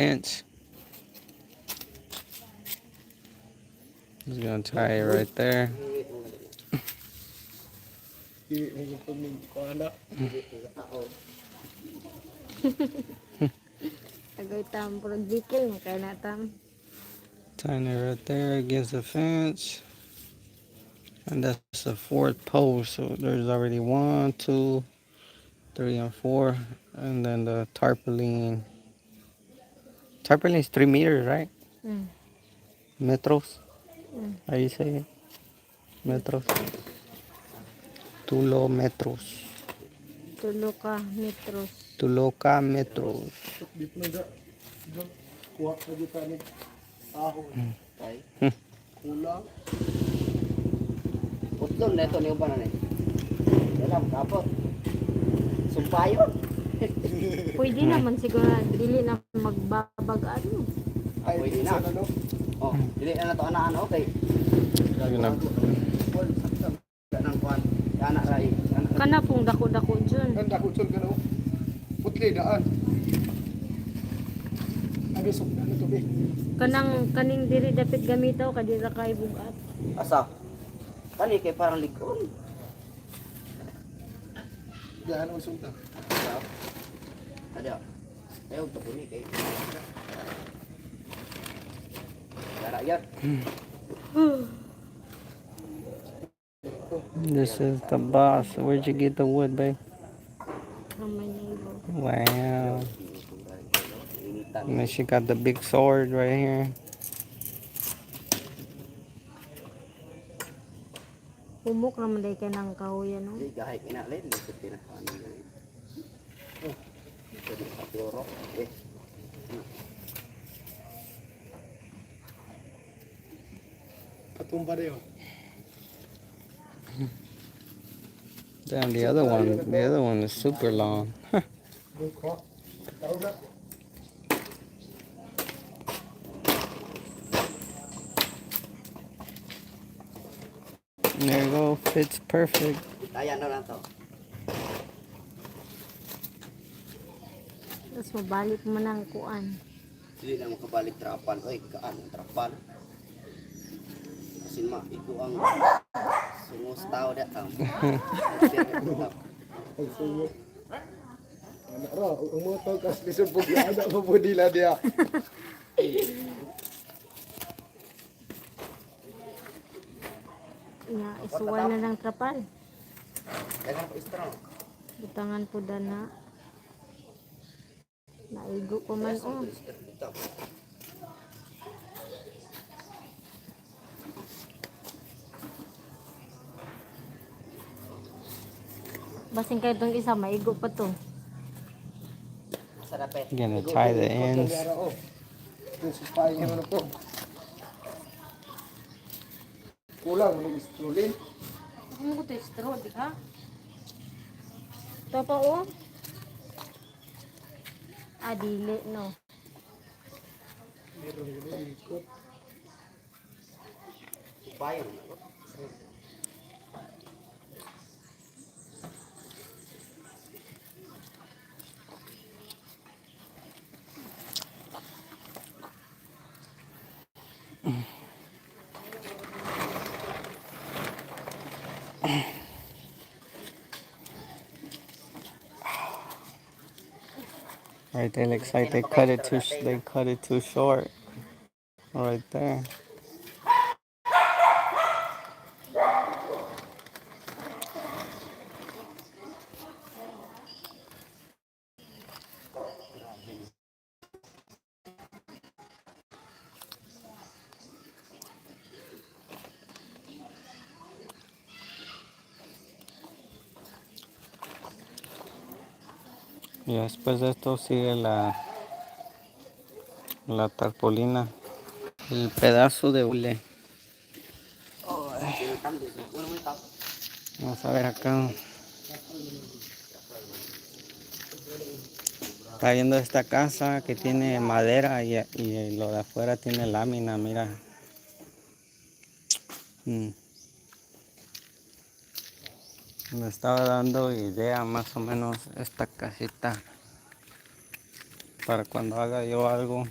Fence. Just gonna tie it right there. Dili mo ko ko ana. Tagay tam puro gikil kay na tam. Tying it right there against the fence. And that's the fourth post. So there's already one, two, three, and four. And then the tarpaulin. Tarpaulin is 3 meters, right? Mm. Metros. Mm. How you say it? Metros. Tulo metros. Tulo ka metros. Tuloka metros. Di pa na kuha ka dito ni ahon. Ay. Kulang. Utlon na ito niyo ba na ni? Alam, kapot. Sumpayon. Pwede naman siguro dili na magbabag ano. Ay, Pwede na. sa ano? Oh, dili na na to ana ano, okay. Gonna Kanang kuan. Ana rai. Ana. Kana pong dako-dako dyan. Ganda ko chul gano. Putli daan. Abi sukda na to be. Kanang kaning diri dapit gamitaw kadira kay bugat. Asa? Kani kay parang ligon. Daan ang sukda. Ada. Ayaw to kuni kay. Dara yan. This is the boss. Where'd you get the wood, babe? From my neighbor. Wow. Initan. And then she got the big sword right here. Humok naman day kay nang kahoy ano. Di gahay kinalin, lisod pinakaan. Oh. Pwede sa turo. Eh. Patumba na yun. Damn, the other one is super long. Kuha. Tao na. There you go. Fits perfect. Ayan na lang to. Tapos mabalik mo ng kuan. Dili na makabalik trapal. Oy, kaan ang trapal. Kasi ma, iko ang sungos tao da ang. Ang sungot. Anak ra, ang mga tao kas lisod po anak mo po nila diya. Nga isuway na lang trapal. Dagan ko istro. Butangan po dana. Naigo pa man oh. Dito. Basin kay itong isa maigo pa to. Sarap eh. Gonna tie the ends. Yara oh. Yung sumpahin mo na po. Kulang mo istrolin. Ano ko to straw di ka? Ito pa oh. Ah, dili no. Meron yun ikot. Bayon. Right there, looks like they cut it too. They cut it too short. Right there. Y después de esto sigue la tarpolina, el pedazo de hule. Vamos a ver acá. Está viendo esta casa que tiene madera y lo de afuera tiene lámina, mira. Me estaba dando idea más o menos esta casita. Para cuando haga yo algo.